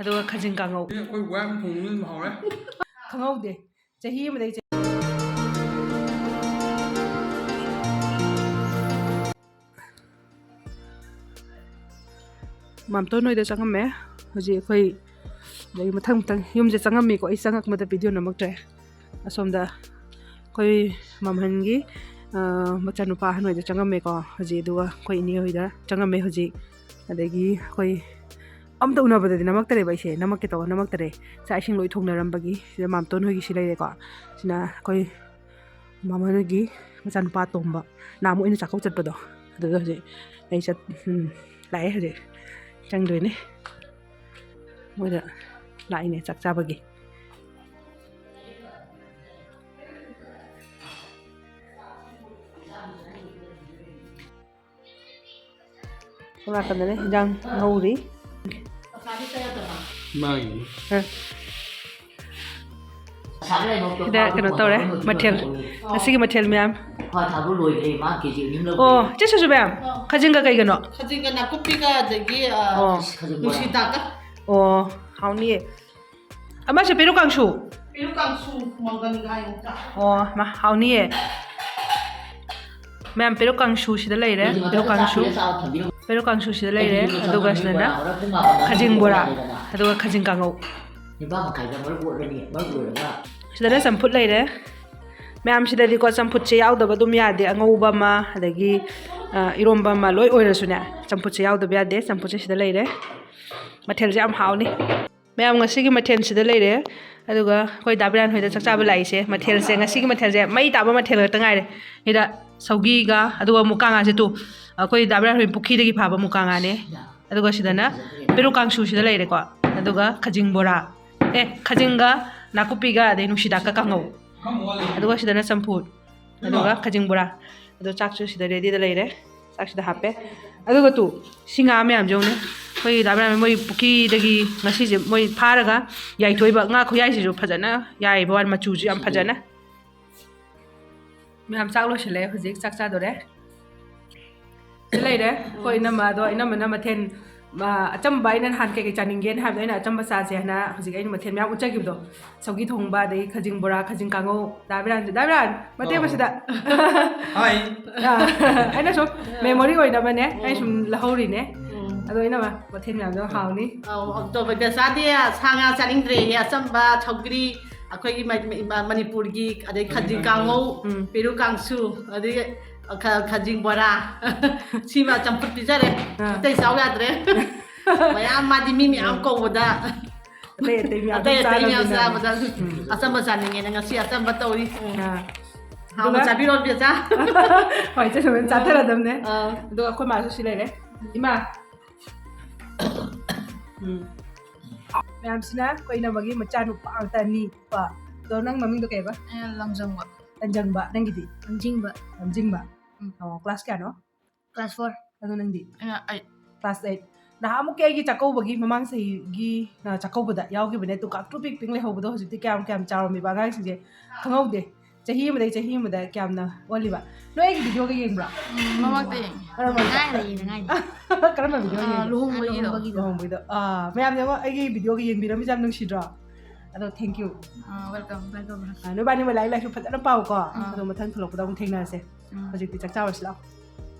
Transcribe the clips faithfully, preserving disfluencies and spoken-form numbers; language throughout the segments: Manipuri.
ꯑꯗꯨꯒ ꯈꯥꯖꯤꯡ ꯀꯥꯡꯉꯧ꯫ ꯑꯩꯈꯣꯏ ꯋꯥ ꯌꯥꯝ ꯊꯣꯡꯕ ꯑꯗꯨꯝ ꯍꯥꯎꯔꯦ꯫ ꯈꯪꯍꯧꯗꯦ꯫ ꯆꯍꯤ ꯑꯃꯗꯒꯤ ꯆꯍꯤ ꯃꯥꯝꯇꯣꯟ ꯍꯣꯏꯗ ꯆꯪꯉꯝꯃꯦ꯫ ꯍꯧꯖꯤꯛ ꯑꯩꯈꯣꯏ ꯑꯗꯒꯤ ꯃꯊꯪ ꯃꯊꯪ ꯌꯨꯝꯁꯦ ꯆꯪꯉꯝꯃꯤꯀꯣ꯫ ꯑꯩ ꯆꯪꯉꯛꯄꯗ ꯚꯤꯗꯤꯑꯣ ꯅꯝꯃꯛꯇ꯭ꯔꯦ꯫ ꯑꯁꯣꯝꯗ ꯑꯩꯈꯣꯏ ꯃꯥꯝꯍꯟꯒꯤ, ꯑ, ꯃꯆꯥꯅꯨꯄꯥ ꯑꯍꯟ ꯍꯣꯏꯗ ꯆꯪꯉꯝꯃꯦꯀꯣ ꯍꯧꯖꯤꯛ꯫ ꯑꯗꯨꯒ ꯑꯩꯈꯣꯏ ꯏꯅꯦ ꯍꯣꯏꯗ ꯆꯪꯉꯝꯃꯦ ꯍꯧꯖꯤꯛ꯫ ꯑꯗꯒꯤ ꯑꯩꯈꯣꯏ ꯑꯝꯇ ꯎꯅꯕꯗꯗꯤ ꯅꯝꯃꯛꯇꯔꯦꯕ ꯑꯩꯁꯦ꯫ ꯅꯝꯃꯛꯀꯦ ꯇꯧꯔ ꯅꯝꯃꯛꯇꯔꯦ꯫ ꯆꯥꯛ ꯏꯁꯤꯡ ꯂꯣꯏ ꯊꯣꯡꯅꯔꯝꯕꯒꯤ꯫ ꯁꯤꯗ ꯃꯥꯝꯇꯣꯟ ꯍꯣꯏꯒꯤ ꯁꯤ ꯂꯩꯔꯦꯀꯣ꯫ ꯁꯤꯅ ꯑꯩꯈꯣꯏ ꯃꯥꯝꯍꯟ ꯍꯣꯏꯒꯤ ꯃꯆꯥꯅꯨꯄꯥ ꯑꯇꯣꯝꯕ꯫ ꯅꯍꯥꯟꯃꯨꯛ ꯑꯩꯅ ꯆꯥꯛꯀꯧ ꯆꯠꯄꯗꯣ꯫ ꯑꯗꯨꯗ ꯍꯧꯖꯤꯛ ꯑꯩ ꯆꯠ-, ꯎꯝ, ꯂꯥꯛꯑꯦ ꯍꯧꯖꯤꯛ꯫ ꯆꯪꯗꯣꯏꯅꯦ꯫ ꯃꯣꯏꯗ ꯂꯥꯛꯏꯅꯦ ꯆꯥꯛ ꯆꯥꯕꯒꯤ꯫ ꯁꯣꯝ ꯅꯥꯀꯟꯗꯅ ꯍꯤꯟꯖꯥꯡ ꯉꯧꯔꯤ꯫ ꯃꯥꯒꯤ꯫ ꯑ꯫ ꯁꯤꯗ ꯀꯩꯅꯣ ꯇꯧꯔꯦ, ꯃꯊꯦꯜ꯫ ꯉꯁꯤꯒꯤ ꯃꯊꯦꯜ ꯃꯌꯥꯝ꯫ ꯍꯣꯏ, ꯊꯥꯗꯣ ꯂꯣꯏꯈ꯭ꯔꯦ, ꯃꯥ ꯀꯦꯖꯤ ꯑꯅꯤ ꯑꯃ ꯂꯧꯈ꯭ꯔꯦ꯫ ꯑꯣ, ꯆꯦ ꯁꯨꯁꯨ ꯃꯌꯥꯝ, ꯈꯥꯖꯤꯡꯒ ꯀꯩꯒꯅꯣ? ꯈꯥꯖꯤꯡꯒ ꯅꯥꯀꯨꯞꯄꯤꯒ ꯑꯗꯒꯤ, ꯑ, ꯑꯣ꯫ ꯅꯨꯡꯁꯤꯗꯥꯛꯀ꯫ ꯑꯣ, ꯍꯥꯎꯅꯤꯌꯦ꯫ ꯑꯃꯁꯨ ꯄꯦꯔꯨꯛ ꯀꯥꯡꯁꯨ꯫ ꯄꯦꯔꯨꯛ ꯀꯥꯡꯁꯨ, ꯃꯪꯒꯟꯒ ꯍꯥꯏꯅ꯫ ꯑꯣ, ꯃꯥ, ꯍꯥꯎꯅꯤꯌꯦ꯫ ꯃꯌꯥꯝ, ꯄꯦꯔꯨꯛ ꯀꯥꯡꯁꯨ ꯁꯤꯗ ꯂꯩꯔꯦ꯫ ꯄꯦꯔꯨꯛ ꯀꯥꯡꯁꯨ꯫ ꯄꯦꯔꯨꯛ ꯀꯥꯡꯁꯨ ꯁꯤꯗ ꯂꯩꯔꯦ꯫ ꯑꯗꯨꯒ ꯁꯤꯗꯅ ꯈꯥꯖꯤꯡ ꯕꯣꯔꯥ, ꯑꯗꯨꯒ ꯈꯥꯖꯤꯡ ꯀꯥꯡꯉꯧ꯫ ꯁꯤꯗꯅ ꯆꯝꯐꯨꯠ ꯂꯩꯔꯦ꯫ ꯃꯌꯥꯝ, ꯁꯤꯗꯗꯤꯀꯣ ꯆꯝꯐꯨꯠꯁꯦ ꯌꯥꯎꯗꯕ ꯑꯗꯨꯝ ꯌꯥꯗꯦ꯫ ꯑꯉꯧꯕ ꯑꯃ, ꯑꯗꯒꯤ, ꯑ, ꯏꯔꯣꯝꯕ ꯑꯃ ꯂꯣꯏ ꯑꯣꯏꯔꯁꯨꯅꯦ, ꯆꯝꯐꯨꯠꯁꯦ ꯌꯥꯎꯗꯕ ꯌꯥꯗꯦ꯫ ꯆꯝꯐꯨꯠꯁꯦ ꯁꯤꯗ ꯂꯩꯔꯦ꯫ ꯃꯊꯦꯜꯁꯦ ꯌꯥꯝ ꯍꯥꯎꯅꯤ꯫ ꯃꯌꯥꯝ, ꯉꯁꯤꯒꯤ ꯃꯊꯦꯜꯁꯤꯗ ꯂꯩꯔꯦ꯫ ꯑꯗꯨꯒ ꯑꯩꯈꯣꯏ ꯗꯥ ꯕꯤꯔꯥꯟ ꯍꯣꯏꯗ ꯆꯥꯛ ꯆꯥꯕ ꯂꯥꯛꯏꯁꯦ꯫ ꯃꯊꯦꯜꯁꯦ, ꯉꯁꯤꯒꯤ ꯃꯊꯦꯜꯁꯦ ꯃꯩ ꯇꯥꯕ ꯃꯊꯦꯜ ꯉꯥꯛꯇ ꯉꯥꯏꯔꯦ꯫ ꯁꯤꯗ ꯁꯧꯒꯤꯒ, ꯑꯗꯨꯒ ꯃꯨꯀꯥ ꯉꯥꯁꯦ ꯇꯨ, ꯑꯩꯈꯣꯏ ꯗꯥ ꯕꯤꯔꯥꯟ ꯍꯣꯏ ꯄꯨꯈ꯭ꯔꯤꯗꯒꯤ ꯐꯥꯕ ꯃꯨꯀꯥ ꯉꯥꯅꯦ꯫ ꯑꯗꯨꯒ ꯁꯤꯗꯅ ꯄꯦꯔꯨꯛ ꯀꯥꯡꯁꯨꯁꯤꯗ ꯂꯩꯔꯦꯀꯣ꯫ ꯑꯗꯨꯒ ꯈꯥꯖꯤꯡ ꯕꯣꯔꯥ, ꯑꯦ, ꯈꯥꯖꯤꯡꯒ ꯅꯥꯀꯨꯞꯄꯤꯒ ꯑꯗꯩ ꯅꯨꯡꯁꯤꯗꯥꯛꯀ ꯀꯥꯡꯉꯧ꯫ ꯑꯗꯨꯒ ꯁꯤꯗꯅ ꯆꯝꯐꯨꯠ꯫ ꯑꯗꯨꯒ ꯈꯥꯖꯤꯡ ꯕꯣꯔꯥ꯫ ꯑꯗꯣ ꯆꯥꯛꯁꯨ ꯁꯤꯗ ꯔꯦꯗꯤꯗ ꯂꯩꯔꯦ꯫ ꯆꯥꯛꯁꯤꯗ ꯍꯥꯞꯄꯦ꯫ ꯑꯗꯨꯒ ꯇꯨ, ꯁꯤ ꯉꯥ ꯃꯌꯥꯝꯁꯦ ꯌꯦꯡꯉꯨꯅꯦ꯫ ꯑꯩꯈꯣꯏ ꯗꯥ ꯕꯤꯔꯥꯟ ꯃꯣꯏ ꯄꯨꯈ꯭ꯔꯤꯗꯒꯤ ꯉꯁꯤꯁꯦ ꯃꯣꯏ ꯐꯥꯔꯒ ꯌꯥꯏꯊꯣꯛꯏꯕ ꯉꯥ ꯈꯨꯌꯥꯏꯁꯤꯁꯨ ꯐꯖꯅ ꯌꯥꯏꯕ ꯋꯥꯅꯤ, ꯃꯆꯨꯁꯨ ꯌꯥꯝ ꯐꯖꯅ꯫ ꯃꯌꯥꯝ ꯆꯥꯛ ꯂꯣꯏꯁꯤꯜꯂꯦ, ꯍꯧꯖꯤꯛ ꯆꯥꯛ ꯆꯥꯗꯣꯔꯦ꯫ ꯁꯤ ꯂꯩꯔꯦ ꯑꯩꯈꯣꯏ ꯏꯅꯝꯃ꯫ ꯑꯗꯣ ꯏꯅꯝꯃꯅ ꯃꯊꯦꯜ ꯑꯆꯝꯕ ꯑꯩꯅ ꯅꯍꯥꯟ ꯀꯩꯀꯩ ꯆꯥꯅꯤꯡꯒꯦꯅ ꯍꯥꯏꯕꯗꯣ, ꯑꯩꯅ ꯑꯆꯝꯕ ꯆꯥꯁꯦ ꯍꯥꯏꯅ ꯍꯧꯖꯤꯛ ꯑꯩꯅ ꯃꯊꯦꯜ ꯃꯌꯥꯝ ꯎꯠꯆꯈꯤꯕꯗꯣ, ꯁꯧꯒꯤ ꯊꯣꯡꯕ, ꯑꯗꯒꯤ ꯈꯥꯖꯤꯡ ꯕꯣꯔꯥ, ꯈꯥꯖꯤꯡ ꯀꯥꯡꯉꯧ, ꯗꯥ ꯕꯤꯔꯥꯟꯁꯦ, ꯗꯥ ꯕꯤꯔꯥꯟ, ꯃꯇꯦꯛ ꯑꯃꯁꯤꯗ꯫ ꯑꯩꯅ ꯁꯨꯝ ꯃꯦꯃꯣꯔꯤ ꯑꯣꯏꯅꯕꯅꯦ, ꯑꯩ ꯁꯨꯝ ꯂꯧꯍꯧꯔꯤꯅꯦ꯫ ꯑꯗꯣ ꯑꯩꯅ ꯃꯊꯦꯜ ꯃꯌꯥꯝꯗꯣ ꯍꯥꯎꯅꯤ꯫ ꯑꯧ, ꯑꯣꯛꯇꯣꯕꯔꯗ ꯆꯥꯗꯦ, ꯁꯥ ꯉꯥ ꯆꯥꯅꯤꯡꯗ꯭ꯔꯦꯌꯦ, ꯑꯆꯝꯕ ꯁꯧꯒ꯭ꯔꯤ, ꯑꯩꯈꯣꯏꯒꯤ ꯃ-, ꯃ-, ꯃꯅꯤꯄꯨꯔꯒꯤ, ꯑꯗꯩ ꯈꯥꯖꯤꯡ ꯀꯥꯡꯉꯧ, ꯎꯝ꯫ ꯄꯦꯔꯨꯛ ꯀꯥꯡꯁꯨ, ꯑꯗꯩ ꯈ-, ꯈꯥꯖꯤꯡ ꯕꯣꯔꯥ꯫ ꯁꯤꯃ ꯆꯝꯐꯨꯠ ꯄꯤꯖꯔꯦ꯫ ꯑꯥ꯫ ꯑꯇꯩ ꯆꯥꯎ ꯌꯥꯗ꯭ꯔꯦ꯫ ꯃꯌꯥꯝ, ꯃꯥꯗꯤ ꯃꯤ ꯃꯌꯥꯝ ꯎꯝ꯫ ꯀꯧꯕꯗ꯫ ꯑꯇꯩ ꯑꯇꯩ ꯃꯌꯥꯝ ꯑꯇꯩ ꯑꯗꯨꯝ ꯑꯇꯩ ꯃꯌꯥꯝ ꯆꯥꯔꯕꯅꯤꯅ꯫ ꯆꯥꯕꯗ ꯎꯝ꯫ ꯑꯆꯝꯕ ꯆꯥꯅꯤꯡꯉꯦꯅ ꯉꯁꯤ ꯑꯆꯝꯕ ꯇꯧꯔꯤ꯫ ꯎꯝ꯫ ꯑꯥ꯫ ꯍꯥꯎꯅ ꯑꯗꯨꯒ ꯆꯥꯕꯤꯔꯣ, ꯕꯦꯆꯥ꯫ ꯍꯣꯏ, ꯏꯆꯦ ꯁꯨꯃꯥꯏꯅ ꯆꯥꯊꯔꯗꯕꯅꯦ꯫ ꯑꯥ꯫ ꯑꯗꯨꯒ ꯑꯩꯈꯣꯏ ꯃꯥꯁꯨ ꯁꯤ ꯂꯩꯔꯦ꯫ ꯏꯃꯥ꯫ ꯎꯝ꯫ ꯃꯌꯥꯝꯁꯤꯅ ꯑꯩꯈꯣꯏ ꯏꯅꯝꯃꯒꯤ ꯃꯆꯥꯅꯨꯄꯥ ꯉꯥꯛꯇ ꯑꯅꯤ꯫ ꯀꯣ꯫ ꯑꯗꯣ ꯅꯪ ꯃꯃꯤꯡꯗꯣ ꯀꯩꯕ? ꯑꯩꯅ ꯂꯝꯖꯪꯕ꯫ ꯂꯝꯖꯪꯕ꯫ ꯅꯪꯒꯤꯗꯤ? ꯂꯝꯖꯤꯡꯕ꯫ ꯂꯝꯖꯤꯡꯕ꯫ ꯎꯝ꯫ ꯑꯣ, ꯀ꯭ꯂꯥꯁ ꯀꯌꯥꯅꯣ? Class four. ꯑꯗꯣ ꯅꯪꯗꯤ? ꯑꯩꯅ ꯑꯩꯠ꯫ Class eight. ꯅꯍꯥꯟꯃꯨꯛꯀꯤ ꯑꯩꯒꯤ ꯆꯥꯛꯀꯧꯕꯒꯤ, ꯃꯃꯥꯡ ꯆꯍꯤꯒꯤ, ꯑ, ꯆꯥꯛꯀꯧꯕꯗ ꯌꯥꯎꯈꯤꯕꯅꯦ, ꯇꯨ ꯀꯥꯛꯇ꯭ꯔꯨ ꯄꯤꯛ ꯄꯤꯛ ꯂꯩꯍꯧꯕꯗꯣ ꯍꯧꯖꯤꯛꯇꯤ ꯀꯌꯥꯝ ꯀꯌꯥꯝ ꯆꯥꯎꯔꯝꯃꯤꯕ ꯑꯉꯥꯡꯁꯤꯡꯁꯦ ꯈꯪꯍꯧꯗꯦ꯫ ꯆꯍꯤ ꯑꯃꯗꯒꯤ ꯆꯍꯤ ꯑꯃꯗ ꯀꯌꯥꯝꯅ ꯑꯣꯜꯂꯤꯕ? ꯅꯣꯏ ꯑꯩꯒꯤ ꯚꯤꯗꯤꯑꯣꯒ ꯌꯦꯡꯕ꯭ꯔꯣ? ꯎꯝ, ꯃꯃꯛꯇ ꯌꯦꯡꯉꯤ꯫ ꯀꯔꯝꯕ? ꯉꯥꯏꯅ ꯌꯦꯡꯉꯤ, ꯉꯥꯏꯅ꯫ ꯀꯔꯝꯕ ꯚꯤꯗꯤꯑꯣ ꯑꯥ, ꯌꯦꯡꯒꯦ? ꯂꯨꯍꯣꯡꯕꯒꯤꯗꯣ꯫ ꯂꯨꯍꯣꯡꯕꯒꯤꯗꯣ꯫ ꯑꯥ, ꯃꯌꯥꯝ ꯌꯦꯡꯉꯣ, ꯑꯩꯒꯤ ꯚꯤꯗꯤꯑꯣꯒ ꯌꯦꯡꯕꯤꯔꯝꯃꯤꯁꯦ ꯌꯥꯝ ꯅꯨꯡꯁꯤꯗ꯭ꯔꯣ? ꯑꯗꯣ, thank you꯫ Ah, welcome, welcome, welcome꯫ ꯑꯥ, ꯅꯣꯏꯕꯥꯅꯤ ꯂꯥꯏꯔꯤꯛ ꯂꯥꯏꯁꯨ ꯐꯖꯅ ꯄꯥꯎꯀꯣ꯫ ꯑꯥ꯫ ꯑꯗꯣ ꯃꯊꯪ ꯊꯣꯛꯂꯛꯄꯗ ꯑꯃꯨꯛ ꯊꯦꯡꯅꯔꯁꯦ꯫ ꯎꯝ꯫ ꯍꯧꯖꯤꯛꯇꯤ ꯆꯥꯛ ꯆꯥꯔꯨꯔꯁꯤ ꯂꯥꯛꯑꯣ꯫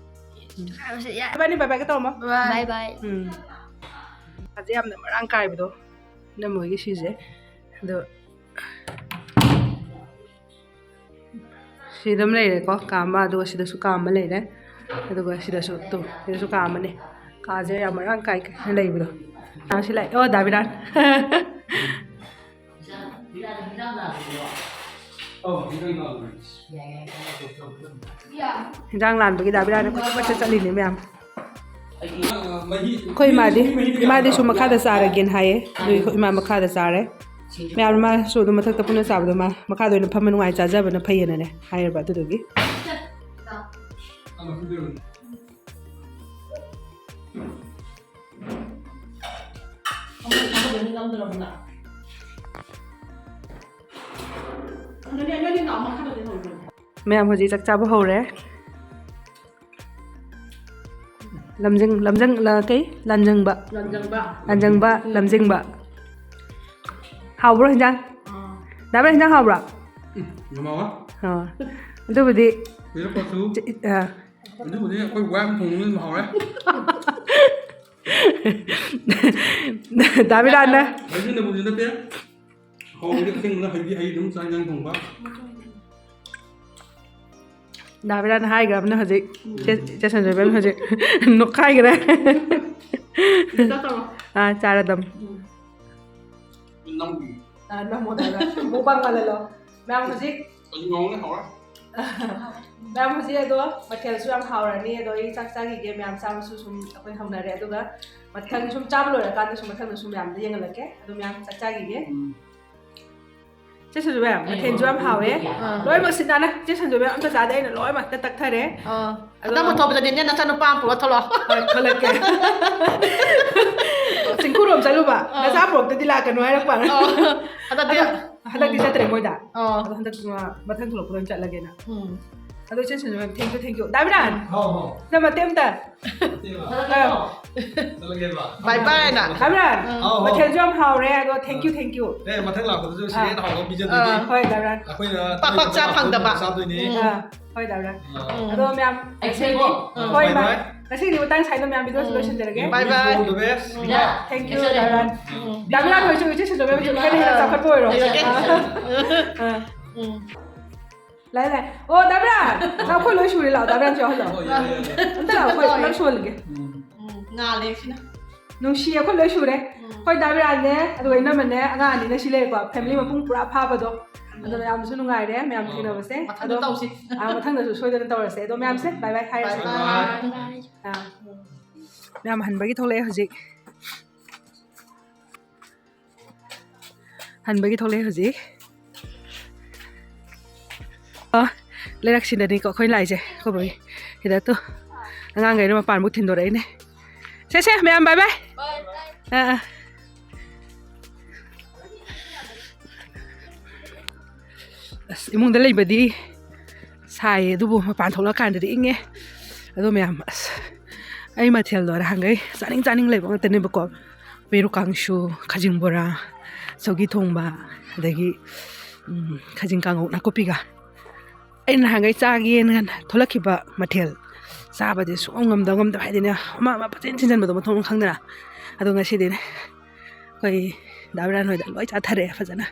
ꯎꯝ꯫ ꯆꯥꯔꯨꯔꯁꯤ, ꯌꯥ꯫ ꯅꯣꯏꯕꯥꯅꯤ bye bye ꯀ ꯇꯧꯔꯝꯃꯣ꯫ Bye bye꯫ ꯎꯝ꯫ ꯁꯥꯁꯦ ꯌꯥꯝꯅ ꯃꯔꯥꯡ ꯀꯥꯏꯕꯗꯣ, ꯏꯅꯝꯃ ꯍꯣꯏꯒꯤ ꯁꯤꯁꯦ꯫ ꯑꯗꯣ, ꯁꯤꯗ ꯑꯃ ꯂꯩꯔꯦꯀꯣ, ꯀꯥ ꯑꯃ, ꯑꯗꯨꯒ ꯁꯤꯗꯁꯨ ꯀꯥ ꯑꯃ ꯂꯩꯔꯦ, ꯑꯗꯨꯒ ꯁꯤꯗꯁꯨ, ꯇꯨ, ꯁꯤꯗꯁꯨ ꯀꯥ ꯑꯃꯅꯦ꯫ ꯀꯥꯁꯦ ꯌꯥꯝ ꯃꯔꯥꯡ ꯀꯥꯏ ꯀꯥꯏꯅ ꯂꯩꯕꯗꯣ꯫ ꯑꯥ, ꯁꯤ ꯂꯥꯛꯑꯦ꯫ ꯑꯣ, ꯗꯥ ꯕꯤꯔꯥꯟ꯫ ꯍꯤꯟꯖꯥꯡ ꯂꯥꯟꯕꯒꯤ ꯗꯥ ꯕꯤꯔꯥꯟ ꯀꯣꯏꯆꯠ ꯀꯣꯏꯆꯠ ꯆꯠꯂꯤꯅꯦ ꯃꯌꯥꯝ꯫ ꯑꯩꯈꯣꯏ ꯏꯃꯥꯗꯤ, ꯏꯃꯥꯗꯤ ꯁꯨꯝ ꯃꯈꯥꯗ ꯆꯥꯔꯒꯦꯅ ꯍꯥꯏꯌꯦ꯫ ꯑꯗꯨꯒꯤ ꯑꯩꯈꯣꯏ ꯏꯃꯥ ꯃꯈꯥꯗ ꯆꯥꯔꯦ꯫ ꯃꯌꯥꯝ ꯃꯥꯁꯨ ꯑꯗꯨꯝ ꯃꯊꯛꯇ ꯄꯨꯟꯅ ꯆꯥꯕꯗꯣ ꯃꯥ ꯃꯈꯥꯗ ꯑꯣꯏꯅ ꯐꯝꯕ ꯅꯨꯡꯉꯥꯏ ꯆꯥꯖꯕꯅ ꯐꯩꯌꯦꯅꯅꯦ ꯍꯥꯏꯔꯕ ꯑꯗꯨꯗꯨꯒꯤ꯫ ꯃꯌꯥꯝ ꯍꯧꯖꯤꯛ ꯆꯥꯛ ꯆꯥꯕ ꯍꯧꯔꯦ꯫ ꯂꯝꯖꯤꯡ ꯂꯝꯖꯤꯡ ꯀꯩ ꯂꯥꯟꯖꯪꯕ꯫ ꯂꯥꯟꯖꯪꯕ꯫ ꯂꯥꯟꯖꯪꯕ, ꯂꯝꯖꯤꯡꯕ꯫ ꯍꯥꯎꯕ꯭ꯔꯣ ꯍꯤꯟꯖꯥꯡ? ꯗꯥꯕ꯭ꯔꯥ, ꯍꯤꯟꯖꯥꯡ ꯍꯥꯎꯕ꯭ꯔꯥ? ꯌꯥꯝ ꯍꯥꯎꯋꯦ꯫ ꯑꯣ, ꯑꯗꯨꯕꯨꯗꯤ ꯄꯤꯔꯛꯄꯁꯨ ꯆ- ꯑ, ꯑꯗꯨꯕꯨꯗꯤ ꯑꯩꯈꯣꯏ ꯋꯥ ꯑꯃ ꯊꯣꯡꯕꯅ ꯑꯗꯨꯝ ꯍꯥꯎꯔꯦ꯫ ꯗꯥꯕꯤꯔꯥꯟꯅ ꯍꯥꯏꯖꯤꯟꯅꯕꯕꯨꯗꯤ ꯅꯠꯇꯦ꯫ ꯍꯥꯎꯕꯗꯤ ꯑꯁꯦꯡꯕꯅ ꯍꯩꯗꯤ ꯍꯩ ꯑꯗꯨꯝ ꯆꯥꯛ ꯏꯟꯖꯥꯡ ꯊꯣꯡꯕ꯫ ꯗꯥꯕꯤꯔꯥꯟꯅ ꯍꯥꯏꯈ꯭ꯔꯕꯅꯦ ꯍꯧꯖꯤꯛ꯫ ꯆꯦ ꯆꯦ ꯁꯟꯖꯣꯏꯕꯦꯝ ꯍꯧꯖꯤꯛ ꯅꯣꯛꯈꯥꯏꯈ꯭ꯔꯦ꯫ ꯑꯥ, ꯆꯥꯔꯗꯝ꯫ ꯅꯝꯒꯤ꯫ ꯅꯝꯃꯣ ꯗꯥꯕꯤꯔꯥꯟ꯫ ꯃꯨꯛꯕꯥꯡ ꯃꯥꯜꯍꯜꯂꯣ꯫ ꯃꯌꯥꯝ ꯍꯧꯖꯤꯛ ꯑꯩ ꯉꯥꯎꯅ ꯍꯧꯔꯦ꯫ ꯃꯌꯥꯝ ꯍꯧꯖꯤꯛ ꯑꯗꯣ ꯃꯊꯦꯜꯁꯨ ꯌꯥꯝ ꯍꯥꯎꯔꯅꯤ꯫ ꯑꯗꯣ ꯑꯩ ꯆꯥꯛ ꯆꯥꯈꯤꯒꯦ꯫ ꯃꯌꯥꯝ ꯆꯥꯕꯁꯨ ꯁꯨꯝ ꯑꯩꯈꯣꯏ ꯍꯧꯅꯔꯦ꯫ ꯑꯗꯨꯒ ꯃꯊꯪ ꯁꯨꯝ ꯆꯥꯕ ꯂꯣꯏꯔꯀꯥꯟꯗꯁꯨ ꯃꯊꯪꯗꯁꯨ ꯃꯌꯥꯝꯗ ꯌꯦꯡꯍꯜꯂꯛꯀꯦ꯫ ꯑꯗꯣ ꯃꯌꯥꯝ ꯆꯥꯛ ꯆꯥꯈꯤꯒꯦ꯫ ꯆꯦ ꯁꯟꯖꯣꯏꯕꯦꯝ, ꯃꯊꯦꯜꯁꯨ ꯌꯥꯝ ꯍꯥꯎꯋꯦ꯫ ꯑꯥ꯫ ꯂꯣꯏꯅꯃꯛ ꯁꯤꯠ ꯅꯥꯟꯅ ꯆꯦ ꯁꯟꯖꯣꯏꯕꯦꯝ ꯑꯝꯇ ꯆꯥꯗꯦ, ꯑꯩꯅ ꯂꯣꯏꯅꯃꯛ ꯍꯦꯛꯇ ꯇꯛꯊꯔꯦ꯫ ꯑꯥ꯫ ꯑꯗꯣ ꯑꯗꯣ ꯃꯊꯣꯛꯄꯗꯗꯤ ꯅꯦ ꯅꯆꯥꯅꯨꯄꯥ ꯑꯃ ꯄꯨꯔ ꯊꯣꯛꯂꯛꯑꯣ꯫ ꯍꯣꯏ, ꯊꯣꯛꯂꯛꯀꯦ꯫ ꯆꯤꯡꯈꯨꯔꯣꯝ ꯆꯠꯂꯨꯕ꯫ ꯑꯥ꯫ ꯅꯆꯥ ꯄꯨꯔꯛꯇꯗꯤ ꯂꯥꯛꯀꯅꯨ ꯍꯥꯏꯔꯛꯄ꯫ ꯑꯣ꯫ ꯍꯟꯗꯛꯇꯤ ꯑꯗꯣ ꯍꯟꯗꯛꯇꯤ ꯆꯠꯇ꯭ꯔꯦ ꯃꯣꯏꯗ꯫ ꯑꯣ꯫ ꯑꯗꯣ ꯍꯟꯗꯛ ꯃꯊꯪ ꯊꯣꯛꯂꯛꯄꯗ ꯑꯣꯏꯅ ꯆꯠꯂꯒꯦꯅ꯫ ꯎꯝ꯫ ꯑꯗꯣ ꯆꯦ ꯁꯟꯖꯣꯏꯕꯦꯝ, thank you, thank you꯫ ꯗꯥꯕꯤꯔꯥꯟ, ꯍꯥꯎ ꯍꯥꯎ꯫ ꯅꯪ ꯃꯇꯦꯛ ꯑꯝꯇ꯫ ꯅꯠꯇꯦꯕ꯫ ꯑꯥ꯫ ꯆꯠꯂꯒꯦꯕ꯫ Bye bye ꯅ꯫ ꯗꯥꯕꯤꯔꯥꯟ, ꯍꯥꯎ, ꯍꯥꯎ꯫ ꯃꯊꯦꯜꯁꯨ ꯌꯥꯝ ꯍꯥꯎꯔꯦ꯫ ꯑꯗꯣ thank you, thank you꯫ ꯑꯦ, ꯃꯊꯪ ꯂꯥꯛꯄꯗꯁꯨ ꯁꯤꯗ ꯍꯦꯟꯅ ꯍꯥꯎꯕ ꯑꯃ ꯄꯤꯖꯗꯣꯏꯅꯤ꯫ ꯑꯥ꯫ ꯍꯣꯏ, ꯗꯥꯕꯤꯔꯥꯟ꯫ ꯑꯩꯈꯣꯏꯅ ꯄꯥꯛ ꯄꯥꯛ ꯆꯥ ꯐꯪꯗꯕ꯫ ꯆꯥꯗꯣꯏꯅꯤ꯫ ꯎꯝ꯫ ꯑꯥ, ꯍꯣꯏ, ꯗꯥꯕꯤꯔꯥꯟ꯫ ꯑꯥ꯫ ꯎꯝ꯫ ꯑꯗꯣ ꯃꯌꯥꯝ, ꯑꯩꯁꯦꯀꯣ꯫ ꯍꯣꯏ, Bye ꯃꯌꯥꯝ꯫ bye꯫ ꯉꯁꯤꯒꯤꯗꯤ ꯃꯇꯥꯡ ꯁ꯭ꯋꯥꯏꯗ ꯃꯌꯥꯝ video ꯁꯤ ꯎꯝ꯫ ꯂꯣꯏꯁꯤꯟꯖꯔꯒꯦ꯫ Bye bye꯫ All the best꯫ Thank you, ꯗꯥꯕꯤꯔꯥꯟ꯫ ꯎꯝ꯫ ꯗꯥꯕꯤꯔꯥꯟ ꯍꯣꯏꯁꯨ ꯏꯆꯦ ꯁꯟꯖꯣꯏꯕꯦꯝ ꯍꯣꯏꯁꯨ ꯍꯦꯟꯅ ꯍꯦꯟꯅ ꯆꯥꯎꯈꯠꯄ ꯑꯣꯏꯔꯣ꯫ ꯂꯩꯔꯒꯦ꯫ ꯑꯥ꯫ ꯑꯥ꯫ ꯎꯝ꯫ ꯂꯥꯛꯑꯦ, ꯂꯥꯛꯑꯦ꯫ ꯑꯣ, ꯗꯥꯕꯤꯔꯥꯟ! ꯂꯥꯛꯑꯣ, ꯑꯩꯈꯣꯏ ꯂꯣꯏ ꯁꯨꯔꯦ, ꯂꯥꯛꯑꯣ, ꯗꯥꯕꯤꯔꯥꯟꯁꯨ ꯌꯥꯎꯍꯜꯂꯣ꯫ ꯑꯣ, ꯌꯥꯏ, ꯌꯥꯏ, ꯌꯥꯏ꯫ ꯑꯝꯇ ꯂꯥꯛꯑꯣ, ꯑꯩꯈꯣꯏ ꯄꯨꯂꯞ ꯁꯨꯍꯜꯂꯒꯦ꯫ ꯎꯝ꯫ ꯎꯝ, ꯉꯥꯜꯂꯦ ꯁꯤꯅ꯫ ꯅꯨꯡꯁꯤ, ꯑꯩꯈꯣꯏ ꯂꯣꯏ ꯁꯨꯔꯦ꯫ ꯑꯩꯈꯣꯏ ꯗꯥꯕꯤꯔꯥꯟꯅꯦ, ꯑꯗꯨꯒ ꯏꯅꯝꯃꯅꯦ, ꯑꯉꯥꯡ ꯑꯅꯤꯅ ꯁꯤ ꯂꯩꯔꯦꯀꯣ, family ꯃꯄꯨꯡ ꯄꯨꯔꯥ ꯐꯥꯕꯗꯣ꯫ ꯑꯗꯨꯅ ꯌꯥꯝꯅꯁꯨ ꯅꯨꯡꯉꯥꯏꯔꯦ ꯃꯌꯥꯝ ꯊꯦꯡꯅꯕꯁꯦ꯫ ꯃꯊꯪꯗ ꯑꯗꯣ, ꯇꯧꯁꯤ꯫ ꯑꯥ, ꯃꯊꯪꯗꯁꯨ ꯁꯣꯏꯗꯅ ꯇꯧꯔꯁꯦ꯫ ꯑꯗꯣ ꯃꯌꯥꯝꯁꯦ bye bye ꯍꯥꯏꯔꯁꯦ꯫ Bye bye꯫ ꯑꯥ꯫ ꯃꯌꯥꯝ ꯍꯟꯕꯒꯤ ꯊꯣꯛꯂꯛꯑꯦ ꯍꯧꯖꯤꯛ꯫ ꯍꯟꯕꯒꯤ ꯊꯣꯛꯂꯛꯑꯦ ꯍꯧꯖꯤꯛ꯫ ꯑ, ꯂꯩꯔꯛꯁꯤꯗꯅꯤꯀꯣ ꯑꯩꯈꯣꯏ ꯂꯥꯛꯏꯁꯦ꯫ ꯑꯩꯈꯣꯏ ꯕꯣꯏ ꯁꯤꯗ ꯇꯨ ꯑꯉꯥꯡꯈꯩꯅ ꯃꯄꯥꯟꯕꯨ ꯊꯤꯟꯗꯣꯔꯛꯏꯅꯦ꯫ ꯁꯦ, ꯁꯦ, ꯃꯌꯥꯝ bye bye꯫ ꯑꯥ, ꯑꯥ꯫ ꯑꯁ, ꯏꯃꯨꯡꯗ ꯂꯩꯕꯗꯤ ꯁꯥꯏꯌꯦ, ꯑꯗꯨꯕꯨ ꯃꯄꯥꯟ ꯊꯣꯛꯂꯛꯑꯀꯥꯟꯗꯗꯤ ꯏꯪꯉꯦ꯫ ꯑꯗꯣ ꯃꯌꯥꯝ, ꯑꯁ, ꯑꯩ ꯃꯊꯦꯜꯗꯣ ꯅꯍꯥꯟꯈꯩ ꯆꯥꯅꯤꯡ ꯆꯥꯅꯤꯡ ꯂꯩꯕ ꯉꯥꯛꯇꯅꯦꯕꯀꯣ꯫ ꯄꯦꯔꯨꯛ ꯀꯥꯡꯁꯨ, ꯈꯥꯖꯤꯡ ꯕꯣꯔꯥ, ꯁꯧꯒꯤ ꯊꯣꯡꯕ, ꯑꯗꯒꯤ, ꯎꯝ, ꯈꯥꯖꯤꯡ ꯀꯥꯡꯉꯧ ꯅꯥꯀꯨꯞꯄꯤꯒ꯫ ꯑꯩꯅ ꯅꯍꯥꯟꯈꯩ ꯆꯥꯒꯦꯅ ꯊꯣꯛꯂꯛꯈꯤꯕ ꯃꯊꯦꯜ ꯆꯥꯕꯗꯤ ꯁꯨꯡꯉꯝ ꯉꯝꯗꯕ, ꯉꯝꯗꯕ ꯍꯥꯏꯗꯤꯅꯦ, ꯑꯃ ꯑꯃ ꯄꯪꯆꯦꯟ ꯆꯦꯟꯁꯤꯟꯕꯗꯣ ꯃꯊꯣꯡ ꯈꯪꯗꯅ꯫ ꯑꯗꯣ ꯉꯁꯤꯗꯤꯅꯦ, ꯑꯩꯈꯣꯏ ꯗꯥ ꯕꯤꯔꯥꯟ ꯍꯣꯏꯗ ꯂꯣꯏ ꯆꯥꯊꯔꯛꯑꯦ ꯐꯖꯅ꯫